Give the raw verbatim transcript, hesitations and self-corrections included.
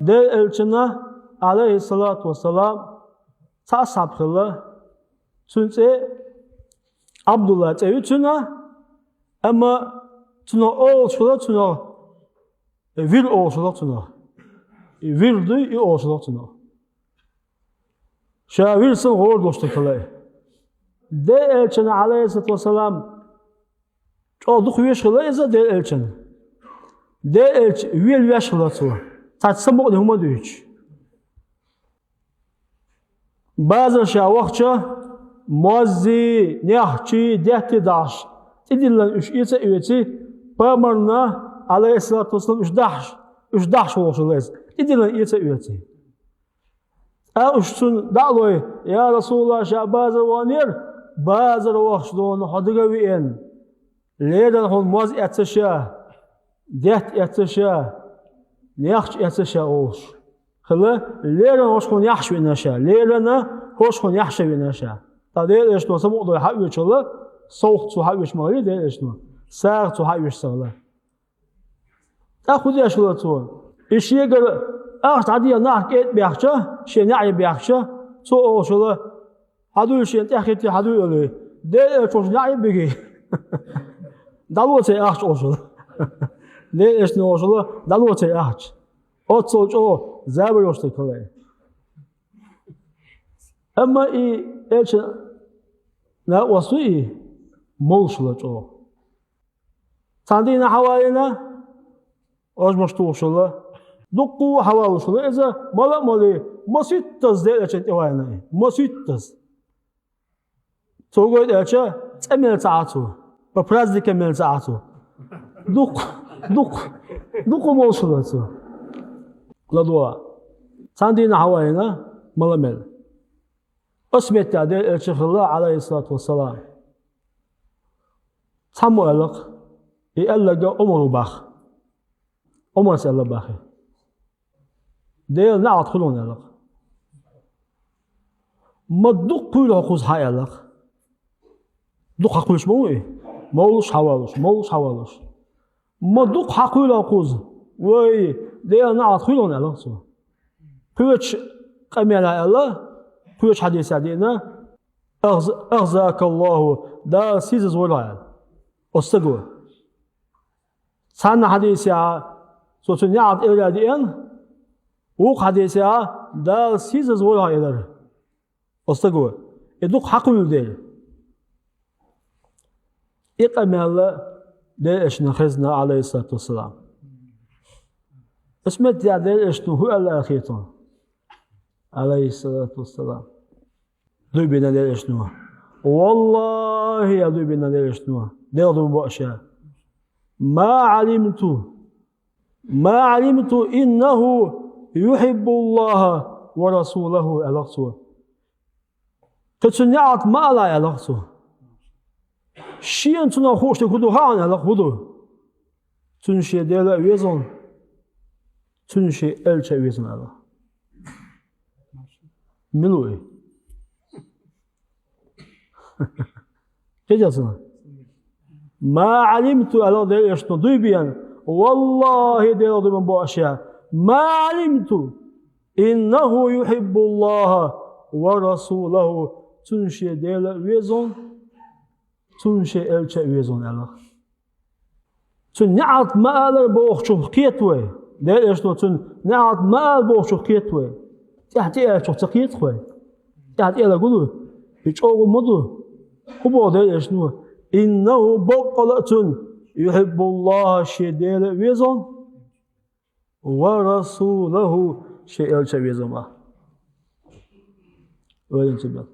Делан элчанна, Ӏалайхиссалату вассалам, цхьа асхьаб хилла, цуьнан цӀе Ӏабдулла цӀе ю цуьнан, амма цунах олуш хилла цунах, Вир олуш хилла цунах. И Вир дуй, и олуш хилла цунах. Ша Вир санна гӀора долуш стаг хилла и. Делан элчанна, Ӏалайхиссалату вассалам, чӀогӀа дукха везаш хилла иза Делан элчанна. Делан элча велавеш хилла цо, цхьацца самукъане хӀума дуьйцуш. Базара ша вахча, моззий, нехчий, детта дахьаш, тӀедиллина уьш эца а эций, пайхамарна, Ӏалайхиссалату вассалам, уьш дахьаш, уьш дахьаш волуш хилла иза, тӀедиллина эца а эций. ТӀаккха уьш цунна дӀа а лой: «Я Расулаллах, ша базара ваханера, базара вахча дуьйна хьо дага а веана, леррина хьуна моз эцна ша, детта эцна ша, нехча эцна ша», олуш хилла, леррина хӀорш хьуна яхьаш веана ша, леррина хӀорш хьуна яхьаш веана ша. ТӀаккха Делан элчано самукъадой хьаоьцуш хилла, совгӀат цо хьаоьцуш ма хилла Делан элчано, сагӀа цо хьаоьцуш ца хилла. ТӀаккха хӀун деш хилла цо? И шегара ахча дӀадеха нах кӀеда баьхча, шен неӀ ян баьхча, цо олуш хилла: «Хьадуй шена, тӀаьхьахӀитте хьадуй», — олий. Делан элча волчу неӀ ян бигий. «ДӀало церан ахча», — олуш хилла. Делан элчано олуш хилла: «ДӀало церан ахча». Оццул чӀогӀа забар йолуш стаг хилла и. Амма и элчан накъост ву и, молуш хилла чӀогӀа. Цхьана дийнахь хьавалийна, ожмаш тухуш хилла. Дуккха а хьавалуш хилла иза, мала а малий, масийттаза Делан элчанна тӀевалийна и, масийттаза. Цо гойта аьлча, цӀа мелла ца Ӏа цо, по праздникам мелла ца Ӏа цо. Дуккха, дуккха, дуккха молуш хилла цо. ЛадогӀа. Цхьана дийнахь хьавалийна, мала а мелла. Оцу меттехь Делан элча хилла, Ӏалайхиссалату вассалам. Цхьаммо аьлла-кх, и аьлларг Ӏумар ву боху. Ӏумарс аьлла боху и. Делан неӀалт хуьлда хьуна, аьлла-кх. Ма дукха кхуьйлу хьо кхуза хьан, аьлла-кх. Дукха хьан кхуьйлуш ма ву и? Молуш хьавалуш, молуш хьавалуш. Ма дукха хьан кхуьйлу хьо кхуза? Вай, Делан неӀалт хуьлда хьуна, аьлла-кх цо. Кхечу къамелехь аьлла, кхечу хьадисехь деана: «Ахз-, ахзакаллаху», Дала сийсазвойла хьо, аьлла оцу стага. Цхьана хьадисехь цо цуьнан неӀалт элира деана, вукху хьадисехь Дала сийсазвойла хьо, элира оцу стага. И дукха хьан кхуьйлу дела. И къамел Делан элчанна хезна, Ӏалайхиссалату вассалам. Оцу меттехь Делан элчано хӀун аьлла аьлла хета хьуна? Ӏалайхиссалату вассалам. Дуй бина Делан элчано. Валлахи, аьлла дуй бина Делан элчано, Делан дуй бина бохуш, ма Ӏалимту, ма Ӏалимту иннаху юхиббуллаха ва расулаху, аьлла-кх цо. Кхин цуьнан неӀалт ма алахь, аьлла-кх цо. Шена цунах хууш дерг хӀун ду хаьа хьуна, аьлла-кх, хӀун ду? Цуьнан шен Дела а веза хьуна, цуьнан шен элча а веза хьуна, аьлла. Мила ву и? Кхидерг цунах? Ма Ӏалимту, аьлла Делан элчано, дуй бина, валлахи, Делан дуй бина бохуш, ма Ӏалимту иннаху юхиббуллаха ва расулаху, цуьнан шен Дела а веза хьуна, цуьнан шен элча а веза хьуна, аьлла. Цуьнан неӀалт ма алара бохучух кхета вай. Делан элчано цуьнан неӀалт ма ала бохучух кхета вай. ТӀаьхьа тӀеаьллачух ца кхета вай? ТӀаьхьа тӀеаьлларг хӀун ду? И чӀогӀа ма ду. ХӀун боху Делан элчано? Иннаху, боккъала а цуьнан, юхиббуллаха, шен Дела а веза хьуна, ва расулаху, шен элча а веза хьуна. Ойла ца бел.